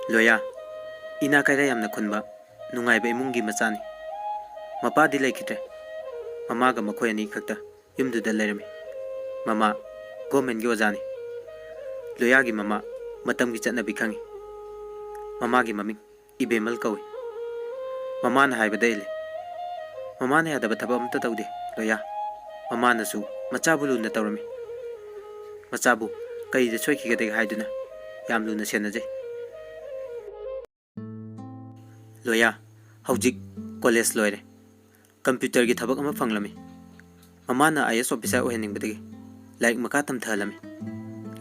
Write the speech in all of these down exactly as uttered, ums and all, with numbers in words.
ꯂꯣꯌꯥ, ꯏꯅꯥ ꯀꯩꯔꯥ ꯌꯥꯝꯅ ꯈꯨꯟꯕ, ꯅꯨꯡꯉꯥꯏꯕ ꯏꯃꯨꯡꯒꯤ ꯃꯆꯥꯅꯤ꯫ ꯃꯄꯥꯗꯤ ꯂꯩꯈꯤꯗ꯭ꯔꯦ꯫ ꯃꯃꯥꯒ ꯃꯈꯣꯏ ꯑꯅꯤ ꯈꯛꯇ ꯌꯨꯝꯗꯨꯗ ꯂꯩꯔꯝꯃꯤ꯫ ꯃꯃꯥ ꯒꯣꯔꯃꯦꯟꯒꯤ ꯑꯣꯖꯥꯅꯤ꯫ ꯂꯣꯌꯥꯒꯤ ꯃꯃꯥ ꯃꯇꯝꯒꯤ ꯆꯠꯅꯕꯤ ꯈꯪꯉꯤ꯫ ꯃꯃꯥꯒꯤ ꯃꯃꯤꯡ ꯏꯕꯦꯃꯜ ꯀꯧꯏ꯫ ꯃꯃꯥꯅ ꯍꯥꯏꯕꯗ ꯏꯜꯂꯤ꯫ ꯃꯃꯥꯅ ꯌꯥꯗꯕ ꯊꯕꯛ ꯑꯃꯠꯇ ꯇꯧꯗꯦ, ꯂꯣꯌꯥ꯫ ꯃꯃꯥꯅꯁꯨ ꯃꯆꯥꯕꯨ ꯂꯨꯅ ꯇꯧꯔꯝꯃꯤ꯫ ꯃꯆꯥꯕꯨ ꯀꯔꯤꯗ ꯁꯣꯏꯈꯤꯒꯗꯒꯦ ꯍꯥꯏꯗꯨꯅ ꯌꯥꯝ ꯂꯨꯅ ꯁꯦꯟꯅꯖꯩ꯫ ꯂꯣꯌꯥ ꯍꯧꯖꯤꯛ ꯀꯣꯂꯦꯖ ꯂꯣꯏꯔꯦ꯫ ꯀꯝꯄ꯭ꯌꯨꯇꯔꯒꯤ ꯊꯕꯛ ꯑꯃ ꯐꯪꯂꯝꯃꯤ꯫ ꯃꯃꯥꯅ IAS officer ꯑꯣꯏꯍꯟꯅꯤꯡꯕꯗꯒꯤ ꯂꯥꯏꯔꯤꯛ ꯃꯈꯥ ꯇꯝꯊꯍꯜꯂꯝꯃꯤ꯫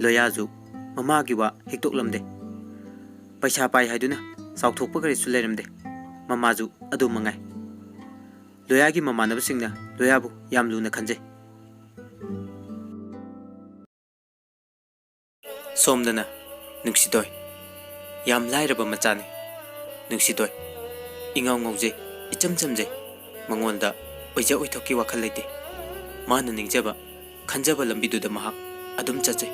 ꯂꯣꯌꯥꯁꯨ ꯃꯃꯥꯒꯤ ꯋꯥ ꯍꯤꯛꯇꯣꯛꯂꯝꯗꯦ꯫ ꯄꯩꯁꯥ ꯄꯥꯏ ꯍꯥꯏꯗꯨꯅ ꯆꯥꯎꯊꯣꯛꯄ ꯀꯔꯤꯁꯨ ꯂꯩꯔꯝꯗꯦ꯫ ꯃꯃꯥꯁꯨ ꯑꯗꯨ ꯃꯉꯥꯏ꯫ ꯂꯣꯌꯥꯒꯤ ꯃꯃꯥꯟꯅꯕꯁꯤꯡꯅ ꯂꯣꯌꯥꯕꯨ ꯌꯥꯝ ꯂꯨꯅ ꯈꯟꯖꯩ꯫ ꯁꯣꯝꯗꯅ ꯅꯨꯡꯁꯤꯇꯣꯏ꯫ ꯌꯥꯝ ꯂꯥꯏꯔꯕ ꯃꯆꯥꯅꯤ꯫ ꯅꯨꯡꯁꯤꯇꯣꯏ꯫ ꯏꯉꯥꯎ ꯉꯥꯎꯖꯩ, ꯏꯆꯝ ꯆꯝꯖꯩ꯫ ꯃꯉꯣꯟꯗ ꯑꯣꯏꯖ ꯑꯣꯏꯊꯣꯛꯀꯤ ꯋꯥꯈꯜ ꯂꯩꯇꯦ꯫ ꯃꯥꯅ ꯅꯤꯡꯖꯕ, ꯈꯟꯖꯕ ꯂꯝꯕꯤꯗꯨꯗ ꯃꯍꯥꯛ ꯑꯗꯨꯝ ꯆꯠꯆꯩ꯫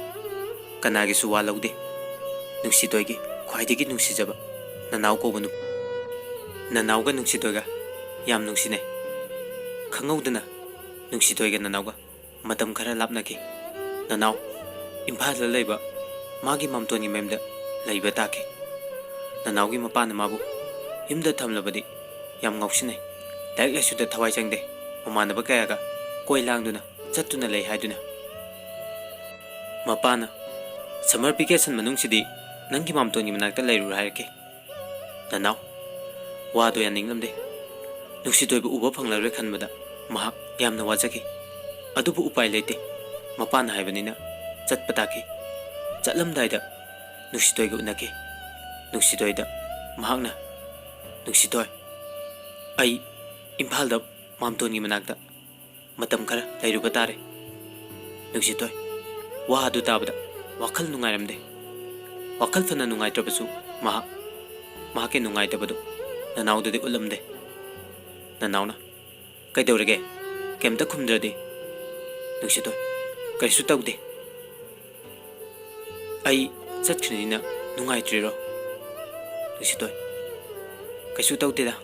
ꯀꯅꯥꯒꯤꯁꯨ ꯋꯥ ꯂꯧꯗꯦ꯫ ꯅꯨꯡꯁꯤꯇꯣꯏꯒꯤ ꯈ꯭ꯋꯥꯏꯗꯒꯤ ꯅꯨꯡꯁꯤꯖꯕ ꯅꯅꯥꯎ ꯀꯧꯕ ꯅꯨꯄꯤ꯫ ꯅꯅꯥꯎꯒ ꯅꯨꯡꯁꯤꯇꯣꯏꯒ ꯌꯥꯝ ꯅꯨꯡꯁꯤꯅꯩ꯫ ꯈꯪꯍꯧꯗꯅ ꯅꯨꯡꯁꯤꯇꯣꯏꯒ ꯅꯅꯥꯎꯒ ꯃꯇꯝ ꯈꯔ ꯂꯥꯞꯅꯈꯤ꯫ ꯅꯅꯥꯎ ꯏꯝꯐꯥꯜꯗ ꯂꯩꯕ ꯃꯥꯒꯤ ꯃꯥꯝꯇꯣꯟꯒꯤ ꯃꯌꯨꯝꯗ ꯂꯩꯕ ꯇꯥꯈꯤ꯫ ꯅꯅꯥꯎꯒꯤ ꯃꯄꯥꯅ ꯃꯥꯕꯨ ꯌꯨꯝꯗ ꯊꯝꯂꯕꯗꯤ ꯌꯥꯝ ꯉꯥꯎꯁꯤꯟꯅꯩ꯫ ꯂꯥꯏꯔꯤꯛ ꯂꯥꯏꯁꯨꯗ ꯊꯋꯥꯏ ꯆꯪꯗꯦ꯫ ꯃꯃꯥꯟꯅꯕ ꯀꯌꯥꯒ ꯀꯣꯏ ꯂꯥꯡꯗꯨꯅ ꯆꯠꯇꯨꯅ ꯂꯩ ꯍꯥꯏꯗꯨꯅ꯫ ꯃꯄꯥꯅ, "Summer vacation ꯃꯅꯨꯡꯁꯤꯗꯤ ꯅꯪꯒꯤ ꯃꯥꯝꯇꯣꯟꯒꯤ ꯃꯅꯥꯛꯇ ꯂꯩꯔꯨꯔꯣ" ꯍꯥꯏꯔꯛꯈꯤ꯫ ꯅꯅꯥꯎ ꯋꯥꯗꯣ ꯌꯥꯅꯤꯡꯂꯝꯗꯦ꯫ ꯅꯨꯡꯁꯤꯇꯣꯏꯕꯨ ꯎꯕ ꯐꯪꯂꯔꯣꯏ ꯈꯟꯕꯗ ꯃꯍꯥꯛ ꯌꯥꯝꯅ ꯋꯥꯖꯈꯤ꯫ ꯑꯗꯨꯕꯨ ꯎꯄꯥꯏ ꯂꯩꯇꯦ꯫ ꯃꯄꯥꯅ ꯍꯥꯏꯕꯅꯤꯅ ꯆꯠꯄ ꯇꯥꯈꯤ꯫ ꯆꯠꯂꯝꯗꯥꯏꯗ ꯅꯨꯡꯁꯤꯇꯣꯏꯒ ꯎꯅꯈꯤ꯫ ꯅꯨꯡꯁꯤꯇꯣꯏꯗ ꯃꯍꯥꯛꯅ, "ꯅꯨꯡꯁꯤꯇꯣꯏ, ꯑꯩ ꯏꯝꯐꯥꯜꯗ ꯃꯥꯝꯇꯣꯟꯒꯤ ꯃꯅꯥꯛꯇ ꯃꯇꯝ ꯈꯔ ꯂꯩꯔꯨꯕ ꯇꯥꯔꯦ꯫" ꯅꯨꯡꯁꯤꯇꯣꯏ ꯋꯥ ꯑꯗꯨ ꯇꯥꯕꯗ ꯋꯥꯈꯜ ꯅꯨꯡꯉꯥꯏꯔꯝꯗꯦ꯫ ꯋꯥꯈꯜ ꯐꯅ ꯅꯨꯡꯉꯥꯏꯇ꯭ꯔꯕꯁꯨ ꯃꯍꯥꯛ ꯃꯍꯥꯛꯀꯤ ꯅꯨꯡꯉꯥꯏꯇꯕꯗꯨ ꯅꯅꯥꯎꯗꯗꯤ ꯎꯠꯂꯝꯗꯦ꯫ ꯅꯅꯥꯎꯅ, "ꯀꯩꯗꯧꯔꯒꯦ? ꯀꯩꯝꯇ ꯈꯨꯝꯗ꯭ꯔꯗꯤ?" ꯅꯨꯡꯁꯤꯇꯣꯏ, "ꯀꯔꯤꯁꯨ ꯇꯧꯗꯦ꯫ ꯑꯩ ꯆꯠꯈ꯭ꯔꯅꯤꯅ ꯅꯨꯡꯉꯥꯏꯇ꯭ꯔꯤꯔꯣ?" ꯂꯨꯁꯤꯊꯣꯏ, ꯀꯩꯁꯨ ꯇꯧꯗꯦꯗ꯫